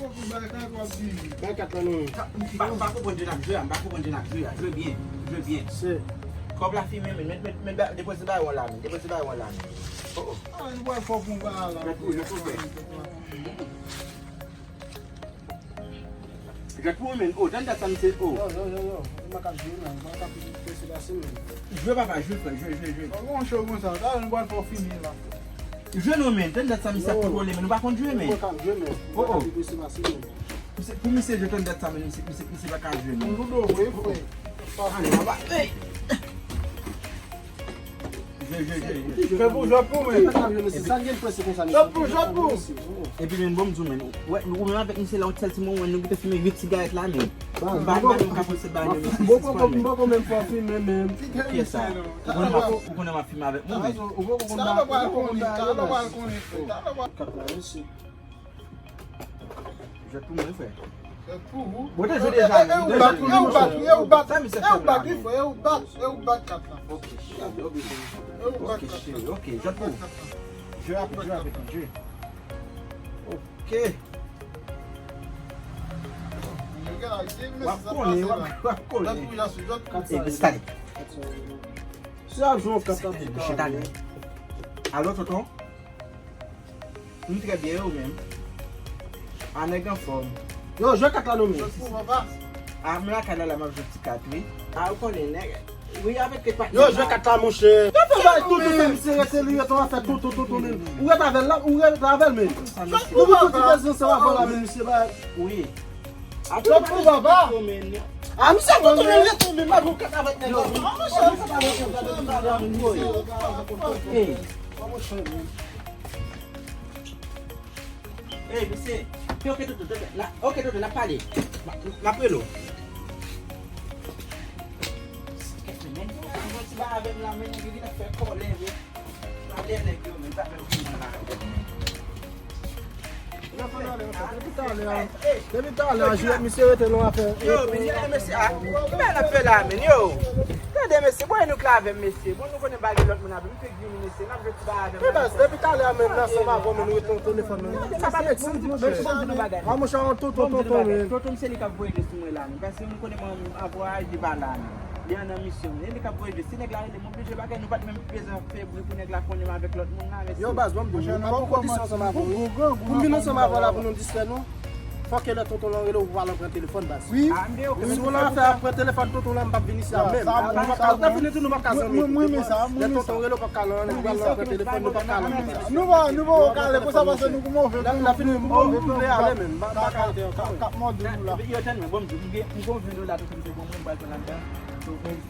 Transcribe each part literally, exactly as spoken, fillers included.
Fòk ou bay kat w ap viv. Bay kat la non. M pa, m pa konprann jan n ap jwe a, m pa konprann jan n ap jwe a. Jwe byen, jwe byen. Se. Kòb la fimen, men, men, men, men, depoze bawon la, men, depoze bawon la, men. Oh, oh. Ah, li pral fè w pran bagay la. Jwèt pou, jwèt pou fè. Jwèt pou mwen, men. Oh, tann dat sa, misye, oh. Yo, yo, yo, yo. Mwen ka jwe, men. Mwen ka prese pase, men. Jwe, papa, jwe, frè, jwe, jwe, jwe. Bon, show konsa, talè nou pral fè w fini la. Jwe non, men. Tann dat sa, misye ap kontrole, men. Nou pa konn jwe, men. Mwen ka jwe, men. Oh, oh. Mwen ka prese pase, men. Misye, pou misye jwe tann dat sa, men, misye, misye, misye pa ka jwe, men. Ludo vre, frè. Ale, papa. Hey! Jwe, jwe, jwe, jwe. Fè pou, jwe pou mwen. Jwe pou, jwe pou. Epi, men, bon, m di w, men, ou menm avèk misye la, yon sèl ti moman, nou gentan fimen uit sigarèt la, men. M pa, m pa menm ka pran sèt bagay, men, men, sispann, men. Bon, bon, bon, men, fò fimen, men. Kiyès sa? Ou konnen m ap, ou konnen m ap fimen avèk mwen, men. Talè w pral konnen, talè w pral konnen, frè. Talè w pral. Kat la, mesye. Jwèt pou mwen, frè. Jwèt pou ou. Bon, te jwe deja, men. E ou bat, e ou bat, e ou bat, e ou bat, wi, frè, e ou bat, e ou bat kat la. Ok, cheri, ok. E ou bat kat la. Ok, cheri, ok, jwèt pou ou. Jwe avèk, jwe avèk li, jwe. Ok. W ap konnen, w ap, w ap konnen. Kat sa. E, men, se talè. Se ap jwe yon kat la. Alo, tonton? M trè byen, e ou menm? A, nèg anfòm. Yo, jwe kat la non, men. A, m lakay la, la, m ap jwe ti kat, wi. A, ou konnen, nèg. Wi, avèk te patnè. Yo, jwe kat la, monchè. Yo, fè bay tout, tout sa, misye rete, li rete, w ap fè tout, tout, tout, tout, men. Ou rete avè l la, ou rete avè l, men. Nou gen tout ti bezwen sa, w ap la, men, misye, bay. Wi. Jwèt pou papa. A, misye ap tonton, men, rete, men, m ap jwe kat avèk nèg la. Hey. Hey, mesye, ok, tonton, tonton, n a, ok, tonton, n ap pale. M a, m ap rele w. Kèt, men, men, yon ti bagay avè m la, men, nèg yo gentan fè kòlè, wi. Pale nèg yo, men, pa fè m fini la. Depi talè, depi talè, jwèt, misye rete nan afè. Yo, men, yo, mesye, a, ki bagay n ap fè la, men, yo? Tande, mesye, bon, nou klave, mesye. Bon, nou konnen bagay lòt moun ap vini, mesye, n ap jwe ti bagay avè m. Men baz, depi talè a menm, nan ansanm avè w, men nou rete nan telefòn nan. Sa pa fè sans, monchè. A, monchè, yon tonton, tonton, men. Tonton, se li k ap voye de sou mwen la, men. Paske m konnen mwen, avwa, li pa la, men. Li an nan misyon, men. E li k ap voye de. Si nèg la rele m, m oblije bagay, nou pa t menm bezwen fè bri pou nèg la konnen m avèk lòt moun la, men. Yo, baz, bon, m di w, m pa poko di sa ansanm avè w. Pou m vin ansanm avè w la, pou nou distrè nou. Fòk lè tonton lan rele w, ou pa al pran telefòn, baz. Wi. Si w lan fè ap pran telefòn tonton lan, m p ap vin isi a menm. Nou p ap ka, lè fini tou, nou p ap ka zanmi. Mwen, mwen, mwen, sa, mwen, lè tonton rele, w p ap ka lan, ou pa al pran telefòn, nou p ap ka lan. Nou pa, nou pa kale, konsa, paske nou move, nou, nou fini, nou move, nou ale menm. M pa, m pa ka rete ankò. K ap mòde nou la. Yo, tann mwen, bon, m di, m gen, m gen yon ven dola tonton m te ban mwen, m pral pran ladan.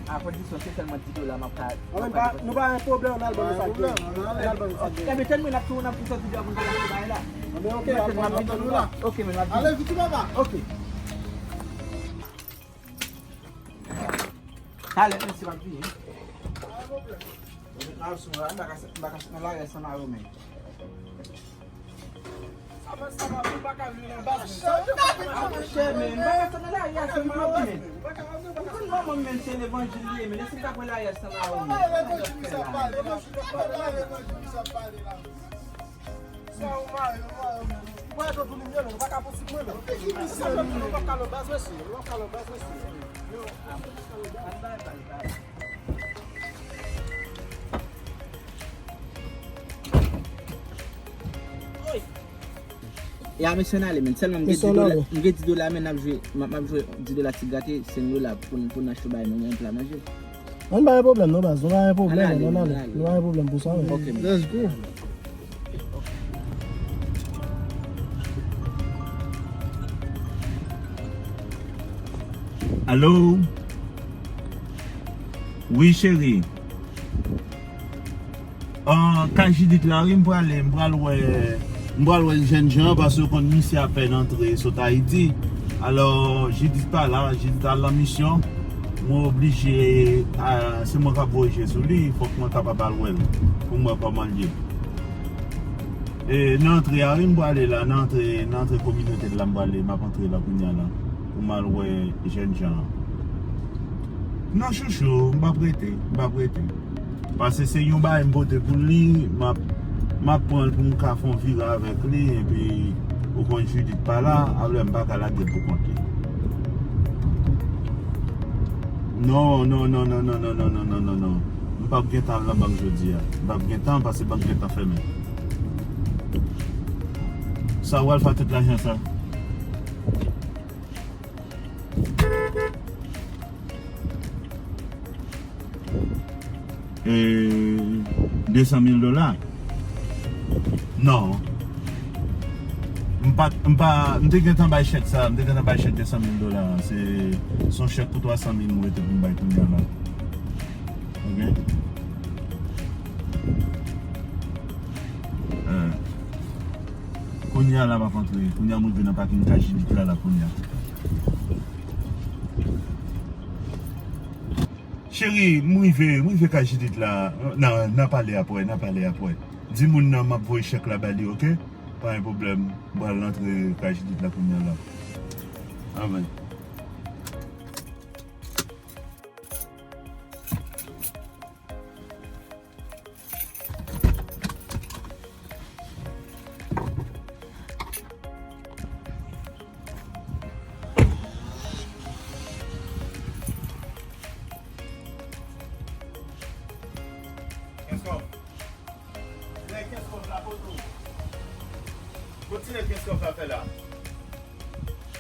A kondisyon se sèlman di dola m ap ka. Nou pa, nou pa gen pwoblèm, ann al ban nou sa k gen. Ann al ban nou sa k gen. Ebyen, tèl mwen ap tou, n ap tou sòti deyò pou n ta achte bagay la. Ebyen, ok, al ban nou la. Ok, men, n ap vini. Ale vit, papa. Ok. Talè, mesye, m ap vini. Pa gen pwoblèm. M ap sou la, m pa ka, m pa ka sot nan lari a san mayo, men. Sa pa, sa pa, ou pa ka viv nan baz, men. Sa pa, monchè, men. M pa ka sot nan lari a san mayo, men. Ou konn manman m, men, se levanjil li ye, men. Èske m ka pran lari a san mayo, men? Sa ou mare, ou mare, men. Ou pa ka tounen, men. Ou pa ka posib, men. Ou pa ka nan baz, mesye. Ou pa ka nan baz, mesye. Ya, mesye, n ale, men. Sèlman m gen di dola, m gen di dola, men n ap jwe, m ap, m ap jwe di dola ti gate, senk dola pou, pou n achte bay nou yon pla manje. Ann pa gen pwoblèm, non, baz. Nou pa gen pwoblèm, ann ale, ann ale. Nou pa gen pwoblèm pou sa, men. Ok, men. Let's go. Alo? Wi, cheri. Ah, kay Jidit la, wi, m prale, m pral wè, m pral wè jènjan an, paske w konn misye ap fè rantre sot Ayiti. Alò, Jidit pa la, Jidit al nan misyon. Mwen oblije, ah, se mwen k ap voye je sou li, fòk mwen kapab al wè l, pou m wè kòman l ye. E, nan antre a, wi, m prale la, nan antre, nan antre kominote la, m prale, m ap antre la kounye a la, pou m al wè jènjan an. Non, chouchou, m p ap rete, m p ap rete. Paske se yon bagay m pote pou li, m ap, m ap pran l pou m ka fè yon vire avèk li, epi, Ou konn Judith pa la, alò m pa ka lage l pou kont li. Non, non, non. M p ap gentan al nan bank jodi a. M p ap gentan, paske bank gentan fèmen. Sa w al fè ak tout lajan sa? E, de san mil dola? Non. M pa, m pa, m te gentan bay chèk sa, m te gentan bay chèk de san mil dola. Se, se yon chèk pou twa san mil m rete pou m bay kounye a la. Ok? Eh. Kounye a la m ap antre. Kounye a m rive nan pakin kay Jidit la, la kounye a. Cheri, m rive, m rive kay Jidit la. Nan, nan pale apre, nan pale apre. Di moun nan m ap voye chèk la ba li, ok? Pa gen pwoblèm. M pral antre kay Jidit la kounye a la. Amèn. Kenskòf. Nèg Kenskòf la, kote w? Kote nèg Kenskòf la fè la?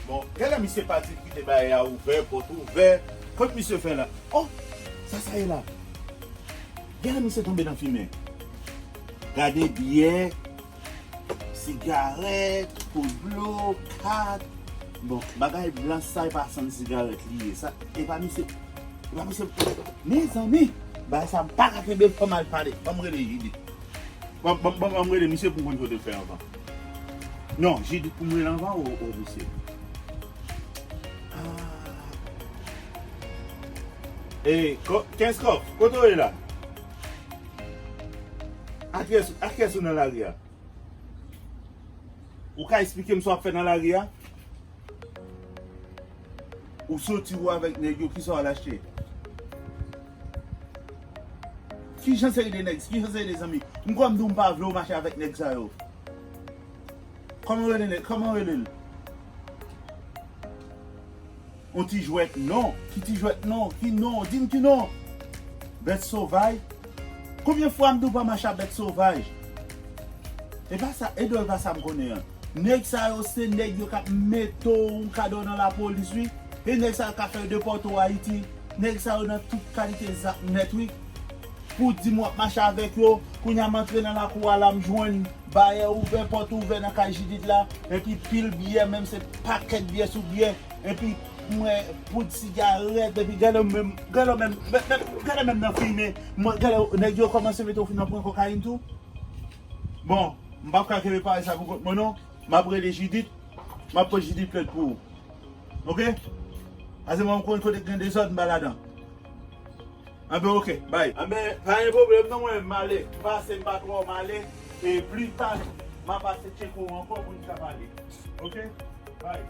Bon, genlè misye pati kite bagay la ouvè, pòt ouvè. Kot misye fè la? Oh, sa sa ye la? Genlè misye tonbe nan fimen. Gade byè, sigarèt, poud dlo, kat. Bon, bagay blan sa e pa sann sigarèt li ye. Sa, e pa misye, e pa misye. Mezanmi, bagay sa m pa ka kenbe l, fò m al pale, fò m rele Jidit. Bon, bon, bon, bon, m rele misye pou m konn kote l fè anvan. Non, Jidit pou m rele anvan ou, ou misye? Ah. E, ko-, Kenskòf, kote w ye la? A kiyès, a kiyès ou nan lari a? Ou ka esplike m sa w ap fè nan lari a? Ou soti ou avèk nèg yo, kisa w al achte? Ki jan seri de nèg, ki jan seri de zanmi? M kwè m di w m pa vle w mache avèk nèg sa yo. Kòman w rele nèg, kòman w rele l? On ti jwèt non. Ki ti jwèt non? Ki non? Di m ki non. Bèt sovaj. Konbyen fwa m di w pa mache ak bèt sovaj? E pa sa, e dwòl pa sa m konnen an. Nèg sa yo se nèg yo k ap mete w kado nan lapolis wi. E nèg sa yo ka fè yo depòte w Ayiti. Nèg sa yo nan tout kalite zak nèt wi. Pou di m w ap mache avèk yo, kounye a m antre nan lakou a la m jwenn bayè ouvè, pòt ouvè nan kay Jidit la, epi pil byè, menm se pakèt byè sou byè, epi m wè poud sigarèt, epi gade w menm, gade w menm, menm, menm, gade w menm nan fimen, m wè, gade w, nèg yo kòmanse mete w fin nan pran kokayin tou. Bon, m p ap ka kenbe pawòl sa pou kont mwen non, m ap rele Jidit, m ap pote Jidit plent pou ou. Ok? Pase mwen m konn kote k gen dezòd, m pa ladan. Anben, ok, bay. Anben, pa gen pwoblèm non, mwen, m ale. M pase, m pa twò, m ale. E pli ta, m a pase tcheke w ankò pou n ka pale. Ok? Bay.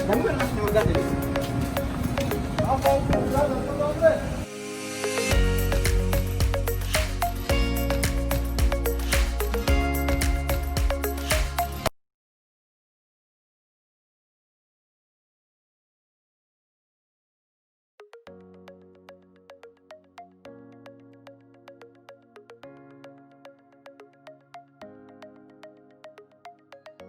Gade machin nan, gade li.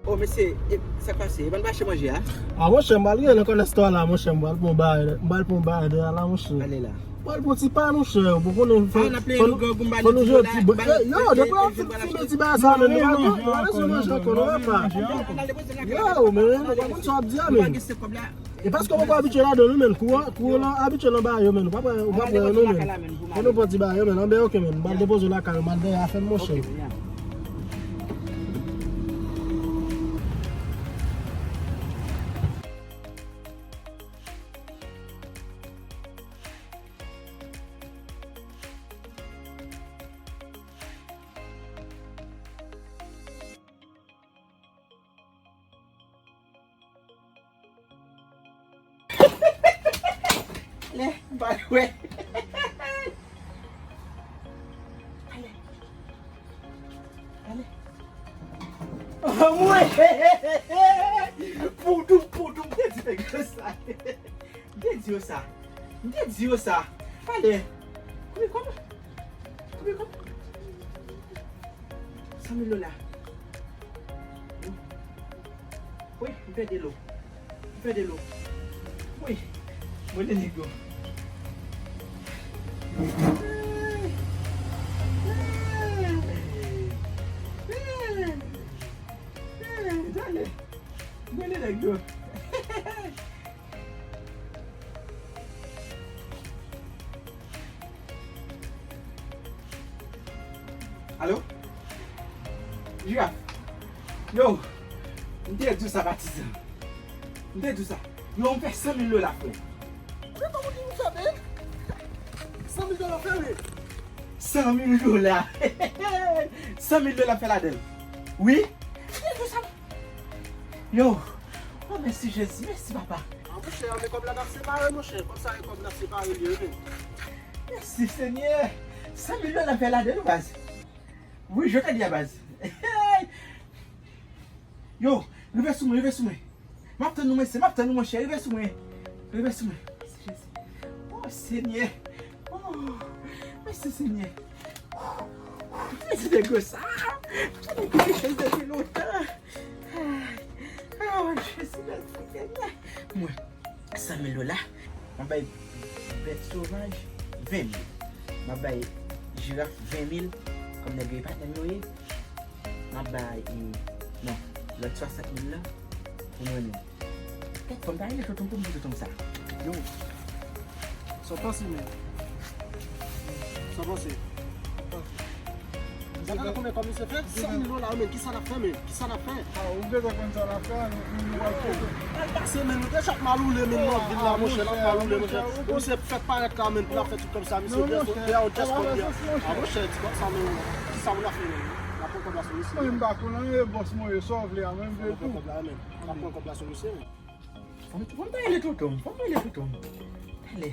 Oh, mesye, e, sa k pase? E pa n pa achte manje a? Ah, monchè, m pral rele nan kònèktò la, monchè, m pral pran bagay, m pral pran bagay de la, monchè. Ale la. M pral pran ti pa, monchè, ou konnen fò, fò nou, fò nou jwe ti ba-, yo, depi w ap fè ti bagay sa, men nou pa, nou pa bezwen manje ankò, non, papa. Yo, men, ou pa konn sa w ap di a, men. E paske w poko abitye ladan l, wi, men. Kou an, kou w abitye nan ba yo, men. Ou pa pran, ou pa pran yo, non, men. Fò nou pran ti ba yo, men. Anben, oke, men. M pral depoze w lakay ou, m al dèyè afè m, monchè. Lè, m pa wè. Ale. Ale. Anmwe! Poudou, poudou, m te di nèg yo sa. M te di yo sa. M te di yo sa. Ale. Konbyen kòb? Konbyen kòb? San mil dola. Wi, m pèdi lo. M pèdi lo. Wi, mwen te nèg yo. Dale. Mwen te nèg yo. Alo? Jiraf. Yo, m te di w sa, patizan. M te di w sa. Yo, m fè san mil dola, frè. Men kòman pou m fè, men? San mil dola, frè, men. San mil dola. San mil dola fè ladan l. Wi. M te di w sa. Yo. Oh, mèsi Jezi, mèsi papa. Ah, monchè, men kòb la n ap separe, monchè. Kòb sa, e kòb n ap separe li ye, men. Mèsi Senyè. San mil dola fè ladan l, baz. Wi, je te di a, baz. Yo, rive sou mwen, rive sou mwen. M ap tann ou, mesye, m ap tann ou, monchè, rive sou mwen. Rive sou mwen. Mèsi Jezi. Oh, Senyè. Oh, mèsi Senyè. Mèsi de gwo sa. Mwen te kite chèz depi lontan. Oh, Jezi, mèsi Senyè. Mwen, san mil dola. M ap bay bèt sovaj ven mil. M ap bay jiraf ven mil. Kòm nèg yo e patnè m yo ye. M ap bay, e, non, lòt swasant mil la pou mwen menm. Kèt, fò m ta rele tonton pou m di tonton sa. Yo. Sa w panse, men? Sa w panse? Sa gade konbyen kòb misye fè? San mil dola, men. Kisa n ap fè, men? Kisa n ap fè? Ah, ou bezwen konn sa n ap fè, nou, nou, nou pral pwopo. Al pase, men. Nou te chak mal woule, men, nan vil la, monchè, n ap mal woule, monchè. Misye fèk parèt la, men, pou l ap fè tout kòb sa, misye. Non, monchè. Pè a ou just kòb li a. Ah, monchè, ti kòb sa, men. Kisa pou n ap fè, men? N ap pran kòb la sou misye. Mwen, m pa konn anyen, bòs mwen, e sa w vle a, mwen, m vle tou. N ap pran kòb la, men. N ap pran kòb la sou misye, men. Fò m, fò m ta rele tonton m, fò m rele tonton m. Talè.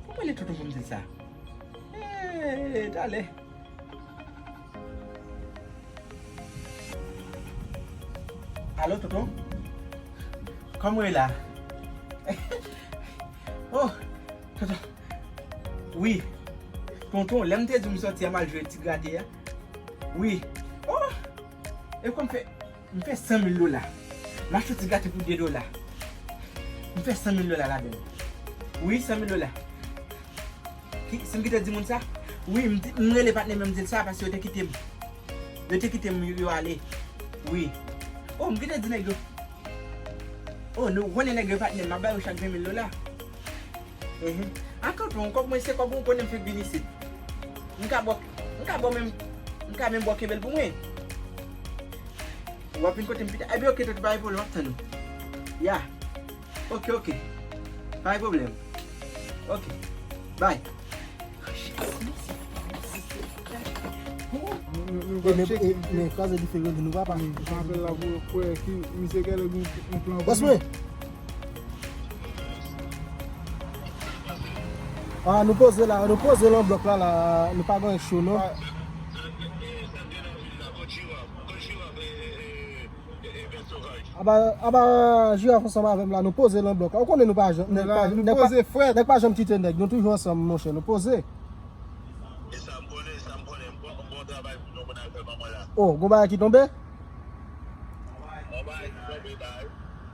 Fò m rele tonton m pou m di l sa. Eee, talè. Alo, tonton? Kòman w ye la? Oh, tonton. Wi. Tonton, lè m te di w m sòti a m al jwe ti grate a. Wi. Oh! E kòman m fè? M fè san mil dola. M achte yon ti gato pou de dola. M fè san mil dola ladan l. Wi, san mil dola. Ki, si m kite di moun sa? Wi, m di, m rele patnè m, m di l sa, paske yo te kite m. Yo te kite m, yo ale. Wi. Oh, m kite di nèg yo. Oh, nou konnen nèg yo patnè m, m ap ba yo chak ven mil dola. Mhm. A tonton, kòb mwen se kòb ou konnen m fèk vin isit. M ka bò, m ka bò menm, m ka menm bò kenbe l pou mwen. W ap vin kote m pita. Ebyen, oke, tonton, pa gen pwoblèm, m ap tann ou. Ya. Oke, oke. Pa gen pwoblèm. Oke. Bay. E, men, e, men kraze dife rele nou papa. Jan apèl la pou yo kwè ki misye genlè gen yon plan pou nou. Bòs mwen. Ah, nou poze la, nou poze lan blòk la, la, nou pa gen cho, non. Aba, aba, Jiraf ansanm avè m la, nou poze lan blòk la. Ou konnen nou pa janm, nèg pa, nou nèg pa, poze frèt. Nèg pa janm kite nèg, nou toujou ansanm, monchè, nou poze. E sa m konnen, sa m konnen, bon, bon travay pou nou konn al fè manman la. Oh, gon bagay ki tonbe? Gon bagay ki tonbe, bay.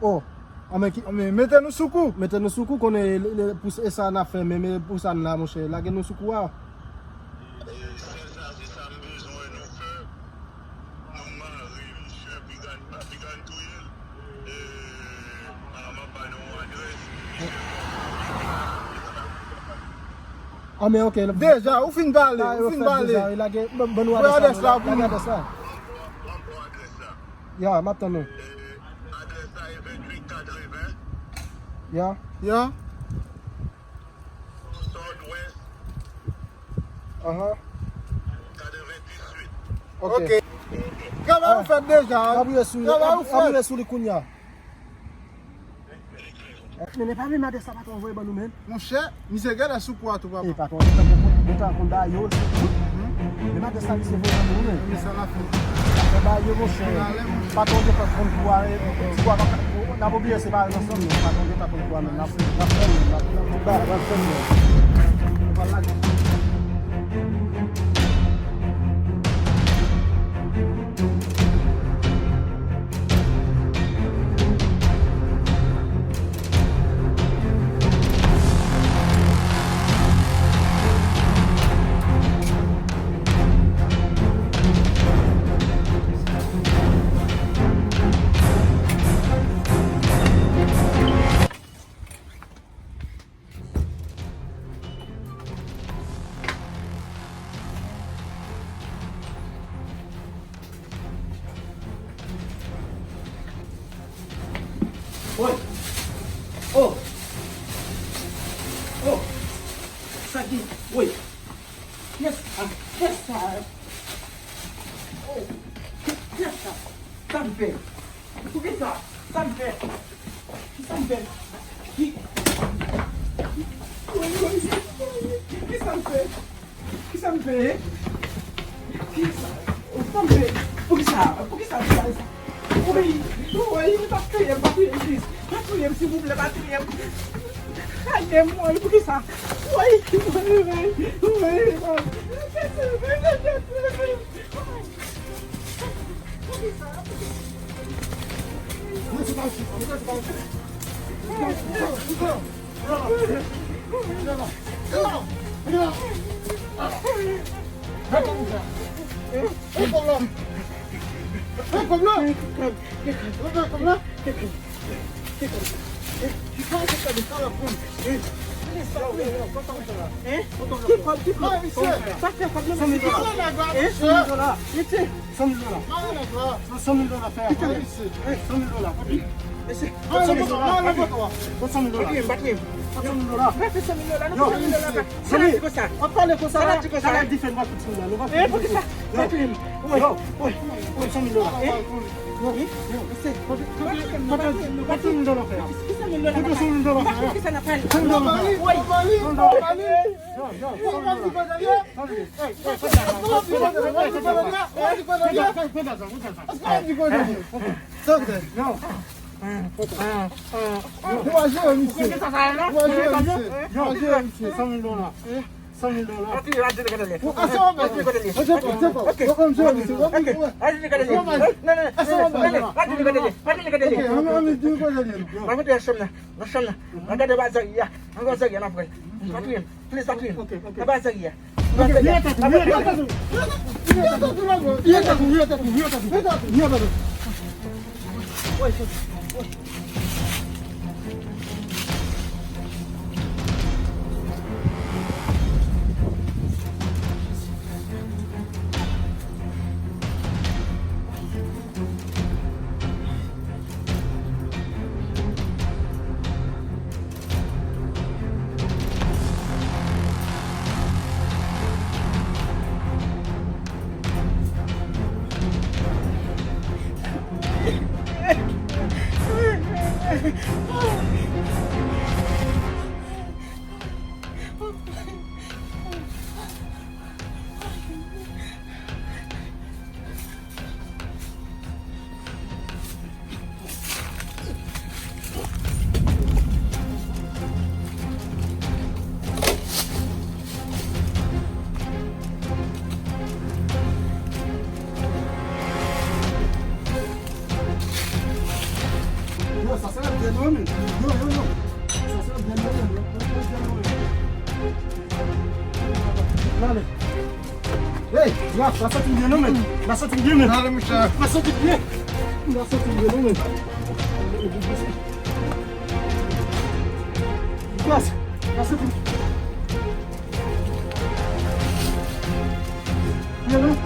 Oh, ah, men ki, ah, men mete nou sou kou. Mete nou sou kou, konnen le, le, pou s-, e sa n ap fè, men, men pou sa n la, monchè, lage nou sou kou a. E, se sa, se sa m bezwen nou fè. Nou mare misye, piga n, piga n touye l. E, a, m ap ba nou yon adrès. Ah, men ok. Deja, ou fin pale, ou fin pale. Deja, lage, ban, ban nou adrès la, wi, lage adrès la. Ya, m ap tann ou. E, adrès la e venntuit katreven. Ya. Ya. Southwest. Aha. Katrevendizuit. Ok. Ok. Travay ou fèt deja. N ap rive sou li, n ap rive sou li kounye a. Men, men pa menm adrès la patwon voye ban nou, men. Monchè, misye genlè sou kou a tou, papa. E, patwon, gentan konn, gentan konn ba yo. Men adrès la misye voye ban nou, men. Men sa n ap fè. Afè ba yo, monchè. Patwon gentan konn kou a, e, ti bwa pa ka, n ap oblije separe n ansanm, men patwon gentan konn kou a, men n ap, n ap fè l, n ap, n ap fè l. Nou pral lage. Woy! Oh! Oh! Sa ki? Woy! Kiyès sa? Kiyès sa? Oh! Kiyès sa? Sa m fè? Poukisa? Sa m fè? Kisa m fè? Ki, woy, woy, woy, kisa m fè? Kisa m fè? Kisa? Sa m fè? Poukisa? Poukisa m fè sa? Woy, woy, pa touye m, pa touye m, plis. Pa touye m, silvouplè, pa touye m. Aide m, woy, poukisa? Woy, woy, woy, woy, woy. Hein? Ki kòb, ki kòb? Sa fè kòb nan men misye. Hein? San mil dola. San mil dola. San mil dola, frè. Hein, san mil dola. San mil dola. San mil dola. San mil dola. San mil dola. Yo, san mil. Sa la di konsa. Sa la di konsa. Sa la di konsa. Sa la di konsa. Hein, poukisa? Yo, yo, san mil dola. Hein? Wi, wi. Pote, pote, pote san mil dola, frè. Pote san mil dola, frè. San mil dola. Yo, yo, san mil dola. Yo, san mil dola. Yo, san mil dola. San mil dola. Ase w ap mete. Ase w ap mete. Ok. Ok. Ase w ap mete. Non, non, non. Ase w ap mete. Nan chanm nan. Nan chanm nan. Nan gade ba zari a. Nan gade zari a nan frè. Patwon. Please, patwon. Ok, ok. Nan ba zari a. Nan ba zari a. Yo, men. Yo, yo, yo. Sa, sa, byen, byen, byen. Byen, byen, byen. N ale. Hey, Raf, n a soti byen, non, men. N a soti byen, men. N ale, monchè. N a soti byen. N a soti byen, non, men. Gas, n a soti. Byen, non.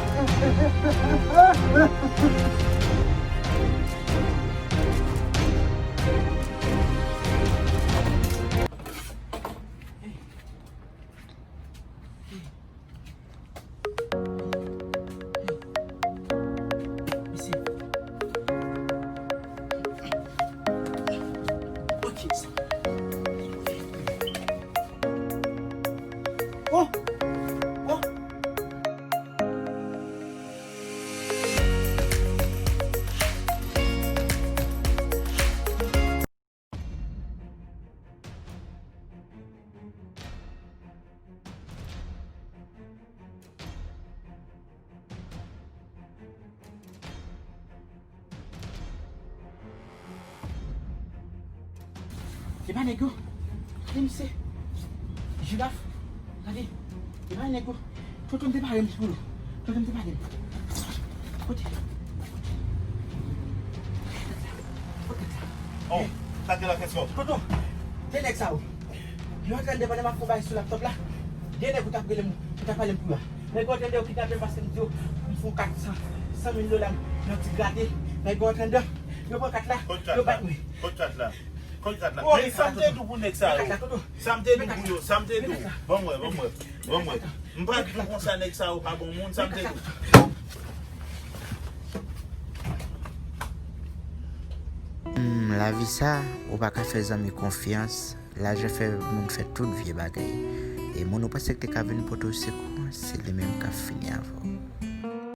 Mesye. Ok, sa. Oh! Oh! Epa nèg yo. Gade misye. Jiraf. Gade. Epa nèg yo. Toto m te pare m pou nou. Toto m te pare m. Kote? Kote sa? Oh, sa gen la kèsyon. Toto, de nèg sa yo. Yo antrèn de pandan m ap fè yon bagay sou laptop la. De nèg ou t ap rele m, ou t ap pale m pou yo a. Nèg yo antrèn de yo kidnape m paske m di yo m fè yon kat san, san mil dola nan ti grate. Nèg yo antrèn de yo pran kat la, yo bat mwen. Kot kat la? Kot kat la? Men sa m te di w pou nèg sa yo. Sa m te di w pou yo, sa m te di w. Ban m wè, ban m wè, ban m wè. M pa di w konsa nèg sa yo pa bon moun, sa m te di w. Hmm, lavi sa, ou pa ka fè zanmi konfyans. Lajan fè moun fè tout vye bagay. E moun ou panse ki te ka vin pote w sekou an, se li menm k ap fini avè w.